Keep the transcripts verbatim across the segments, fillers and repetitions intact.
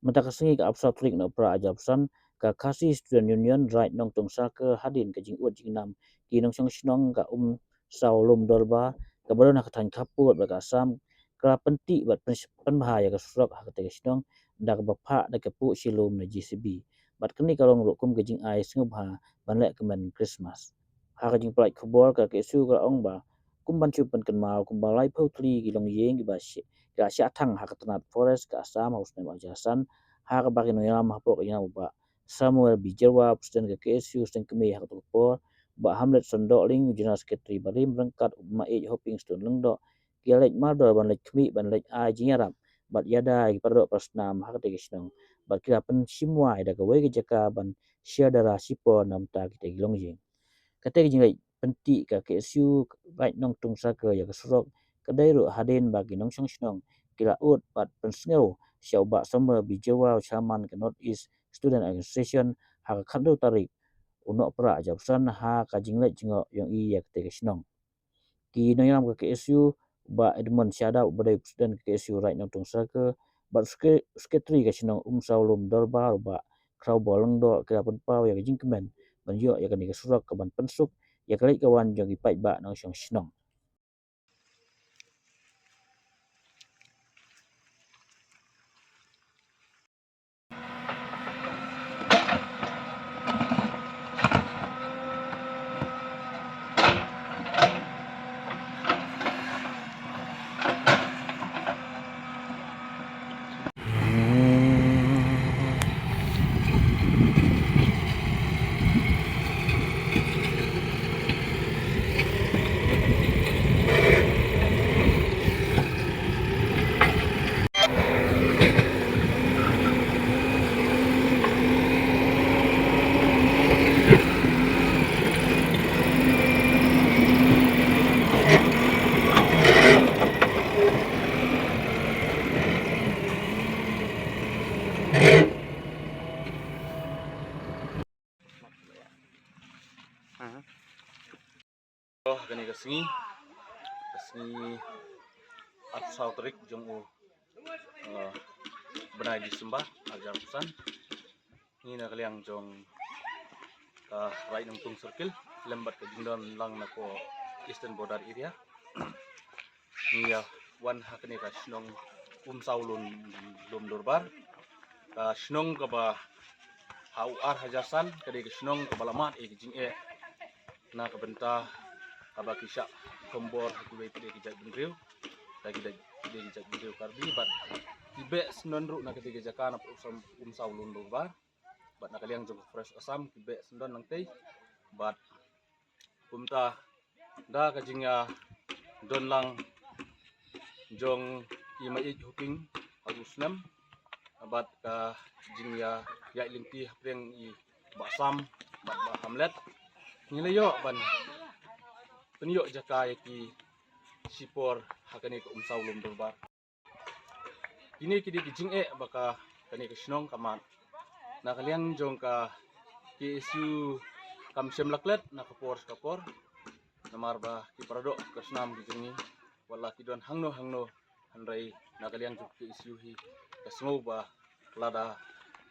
Mynta ka sngi ka arphew saw tarik Nohprah arhajar arphew san, ka Khasi Student Union Raid Nongtung Circle hadien ka jingud jingnam ki nongshong shnong ka Umsaw Lum Dorbar kaba don ha ka thaiñ Khappud bad ka Assam, ka la pynthikna bad pyn-, pynbha ïa ka surok ha katei ka shnong da kaba phah da ka puh shilum na J C B. Bad kane ka long ruh kum ka jingai sngewbha ban leh kmen Christmas. Ha ka jingpynlait khubor ka K S U ka la ong ba kum ban shu pynkynmaw kumba laiphew tylli ki longïing kiba shi-, ki la shah thang ha ka tnat forest ka Assam ha u snem arhajar san, ha kaba ki nongïalam hapoh ka jingïalam u Bah Samuel B Jyrwa, President ka K S U Seng Kmie ha kato ka por, Bah Hamlet Sondohling, General Secretary barim, ryngkat u Maieit Hoping Stone Lyngdoh, ki la leit mardor ban leit khmih ban leit ai jingïarap bad ïada ïa ki paradoh parasnam ha katei ka shnong, bad ki la pynshimwai da kawei ka jaka ban shah dara shipor na bynta kitei ki longïing. Katei ka jingleit pynthik ka K S U Raid Nongtung Circle ïa ka surok ka dei ruh hadien ba ki nongshong shnong ki la ud bad pynsngew sha u Bah Samuel B Jyrwa, u Chairman ka North East Student Organization, ha ka khatduh tarik u Nohprah arhajar arphew san ha ka jingleit jngoh jong i ïa katei ka shnong. Ki nongïalam ka K S U, Bah Edmund Shadap uba dei President ka K S U Raid Nongtung Circle, bad Secre-, Secretary ka shnong Umsaw Lum Dorbar, Bah Khrawbor Lyngdoh, ki la pynpaw ïa ka jingkmen ban ïoh ïa kane ka surok kaban pynsuk ïa ka leit ka wan jong ki paidbah nongshong shnong. Kane ka sngi, ka sngi arphew saw tarik jong u, eh, bnai December, arhajar arphew san. Ngi na ka liang jong ka Raid Nongtung Circle, lem bad ka jingdon lang na ka Eastern Border Area, ngi ïa wan ha kane ka shnong Umsaw Lum, Lum Dorbar. Ka shnong kaba ha u arhajar san, ka dei ka shnong kaba la mad ïa ka jingeh na ka bynta kaba ki shah thombor ha kiwei pat ki jait bynriew, da ki dei, ki dei ki jait bynriew Karbi, bad ki beh syndon ruh na ka dei ka jaka na Umsaw, Umsaw Lum Dorbar. Bad na ka liang jong ka Forest Assam ki beh syndon nangtei. Bad kumta da ka jingïadon lang jong i Maieit Hoping ha u snem, bad ka jingïaid lynti hapdeng i Bah Sam bad Bah Hamlet, ngi la ïoh ban pynïoh jaka ïa ki shipor ha kane ka Umsaw Lum Dorbar. Kine ki dei ki jingeh ba ka, kane ka shnong ka mad. Na ka liang jong ka K S U kam shym la klet na ka por sha ka por, namar ba ki paradoh parasnam ki jong ngi, wat la ki don hangno hangno, hynrei na ka liang jong ka K S U hi ka sngew ba lada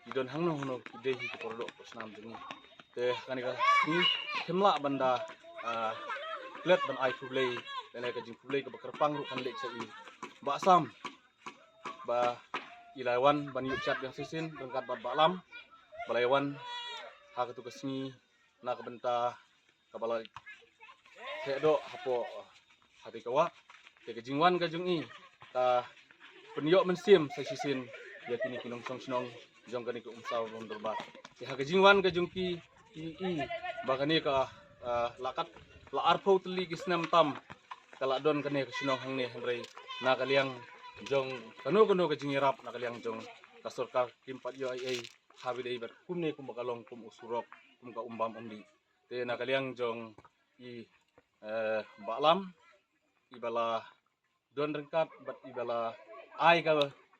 ki don hangno hangno ki dei hi ki paradoh parasnam jong ngi. Te ha kane ka sngi kim lah ban da, ah, klet ban ai khublei, lane ka jingkhublei kaba kyrpang ruh kan leit sha i Bah Sam ba i la wan ban ïuh chat biang shisien ryngkat bad Bah Lam ba la wan ha katu ka sngi na ka bynta kaba la theh doh hapoh ha katu ka wah. Te ka jingwan ka jong i ka pynïoh mynsiem sa shisien ïa kine ki nongshong shnong jong kane ka Umsaw Lum Dorbar. Te ha ka jingwan ka jong ki, i, i, ba kane ka, ah, la kat la arphew tylli ki snem tam ka la don kane ka shnong hangne, hynrei na ka liang jong kano kano ka jingïarap na ka liang jong ka sorkar kim pat ïoh ei ei ha ba dei bad kumne kumba ka long kum u surok, kum ka um bam um dih. Te na ka liang jong i, eh, Bah Lam, i ba la don ryngkat bad i ba la ai ka,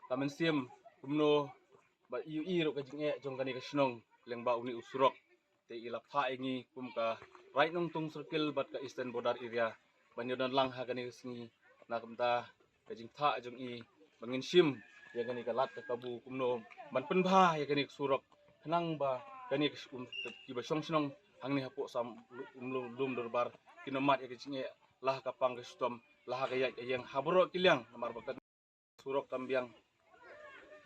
ka mynsiem kumno ba i ïohi ruh ka jingeh jong kane ka shnong lyngba une u surok. Te i la phah ïa ngi kum ka Raid Nongtung Circle bad ka Eastern Border Area ban ïadon lang ha kane ka sngi na ka bynta ka jingthah jong i ba ngin shim ïa kane ka lad ka kabu kumno ban pynbha ïa kane ka surok, khnang ba kane ka sh-, um, kiba shong shnong hangne hapoh Sam Umlum, Lum Dorbar kin ym mad ïa ka jingeh la ha ka pang ka shitom, la ha ka ïaid ka ïeng, ha baroh ki liang, namar ba ka surok kam biang.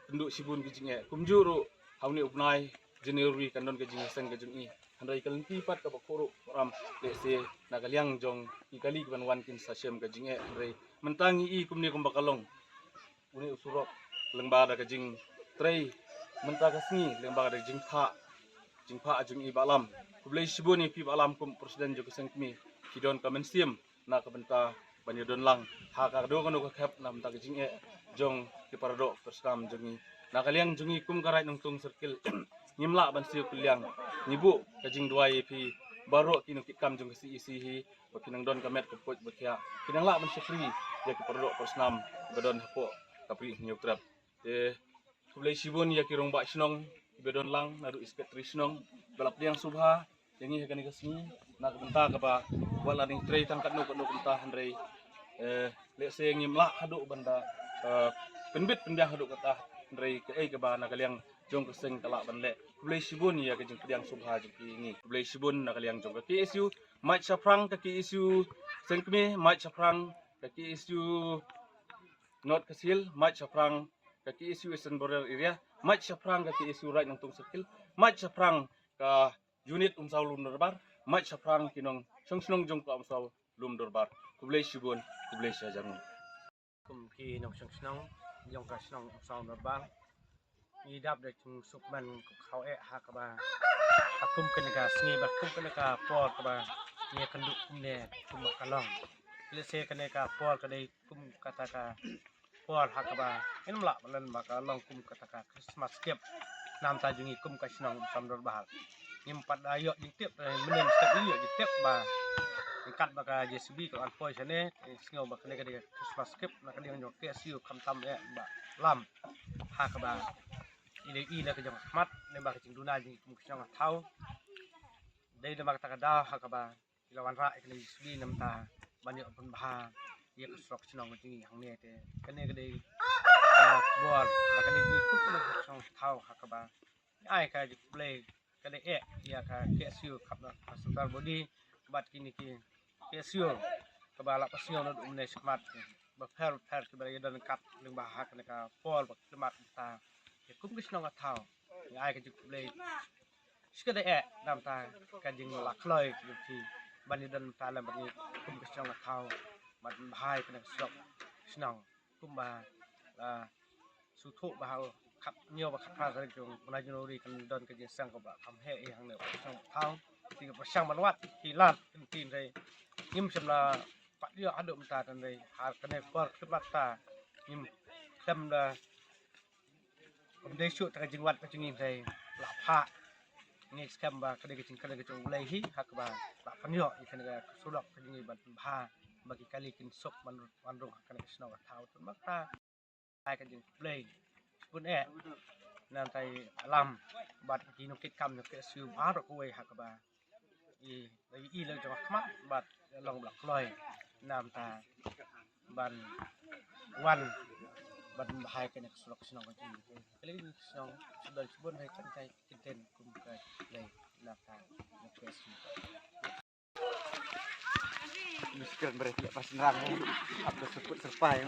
Kynduh shibun ki jingeh. Kumjuh ruh ha une u bnai January kan don ka jingïaseng ka jong i. Hynrei ka lynti pat kaba khuid ruh ram lehse na ka liang jong ki kali kiban wan kin sa shem ka jingeh. Hynrei mynta ngi i kumne kumba ka long une u surok lyngba da ka jingtrei mynta ka sngi, lyngba da ka jingphah, jingphah jong i Bah Lam. Khublei shibun ïa phi Bah Lam kum president jong ka seng kmie, phi don ka mynsiem na ka bynta ban ïadon lang ha kano kano ka khep na bynta ka jingeh jong ki paradoh parasnam jong ngi. Na ka liang jong ngi kum ka Raid Nongtung Circle, ngim lah ban siew kylliang, ngi buh ka jingduwai ïa phi baroh ki nongkitkam jong ka C E C hi, ba phi nang don ka met ka pyrkhat ba khia, phi nang lah ban shakri ïa ki paradoh parasnam ba don hapoh ka Bri Hynñiewtrep. Te khublei shibun ïa ki rangbah shnong kiba don lang, naduh i secretary shnong ba la pdiang sngewbha ïa ngi ha kane ka sngi na ka bynta kaba wat la ngi trei tang katno katno ka bynta, hynrei, eh, lehse ngim lah haduh ban da, eh, pynbit pynbiang haduh katta, hynrei kaei kaba na ka liang jong ka seng ka lah ban leh. Khublei shibun ïa ka jingpdiang sngewbha jong phi ïa ngi. Khublei shibun na ka liang jong ka K S U, mait shaphrang ka K S U seng kmie, mait shaphrang ka K S U North Khasi Hills, mait shaphrang ka K S U Eastern Border Area, mait shaphrang ka K S U Raid Nongtung Circle, mait shaphrang ka unit Umsaw Lum Dorbar, mait shaphrang ki nongshong shnong jong ka Umsaw Lum Dorbar. Khublei shibun, khublei shihajar nguh. Kum ki nongshong shnong jong ka shnong Umsaw Dorbar, ngi dap da jingsuk ban khaw eh ha kaba, ha kum kane ka sngi bad kum kane ka por kaba ngi ïakynduh kumne kumba ka long. Lehse kane ka por ka dei kum kata ka por ha kaba ngim lah ban len ba ka long kum kata ka Christmas gift na bynta jong ngi kum ka shnong Umsaw Dorbar. Ngim pat da ïoh jingtip, eh, mynne mynstep ïoh jingtip ba ryngkat ba ka J C B ka la wan poi shane, eh, sngew ba kane ka dei ka Christmas gift na ka liang jong ka K S U, khamtam eh Bah Lam ha kaba i dei i la ka jong ka khmat ne ba ka jingduna jong ngi kum ka shnong ka thaw. Dei da ma kata ka daw ha kaba i la wanrah ïa kane ka J C B na bynta ban ïoh pynbha ïa ka surok shnong ka jong ngi hangne. Te kane ka dei ka bor ba kane ka dei kum ka shnong ka thaw ha kaba ai ka jingkhublei ka dei eh ïa ka K S U khapnong ka central body bad kine ki K S U kaba la pynsngew naduh mynne shakhmat, bapher bapher kiba la ïadon ryngkat lyngba ha kane ka por ba khmat mynta. Ïa kum ka shnong ka thaw ngi ai ka jingkhublei shikatdei eh na bynta ka jingla kloi ka jong phi ban ïadon bynta lem bad ngi kum ka shnong ka thaw ban bha ïa kane ka surok shnong. Kumba la sngewthuh ba ha u khathynñiew bad khatphra tarik jong u bnai January kan don ka jingïaseng kaba kham heh ïa hangne ka shnong ka thaw. Te ka pyrshang ban wad ki lad ki ktien, hynrei ngim shym la pat ïoh haduh mynta, hynrei ha kane ka por khyllipmat ta ngim khlem da, kam dei shuh ta ka jingwad ka jong ngi, hynrei la phah. Ngi skhem ba ka dei ka jingkren ka jong U Blei hi ha kaba la pynïoh ïa kane ka surok ka jong ngi ban pynbha ba ki kali kin suk ban wan rung ha kane ka shnong ka thaw. Te mynta ai ka jingkhublei shibun eh na bynta i Bah Lam bad ki nongkitkam jong ka K S U baroh kawei ha kaba i la ïohi la jong ka khmat bad long ba la kloi na bynta ban wan ban bha ïa kane ka surok shnong ka jong ngi. Ka lei ka shnong shibun shibun hei kan kai kynten kum ka lei na bynta ka K S U. Miskin mereka tidak pas nerang. Apa seput serpai.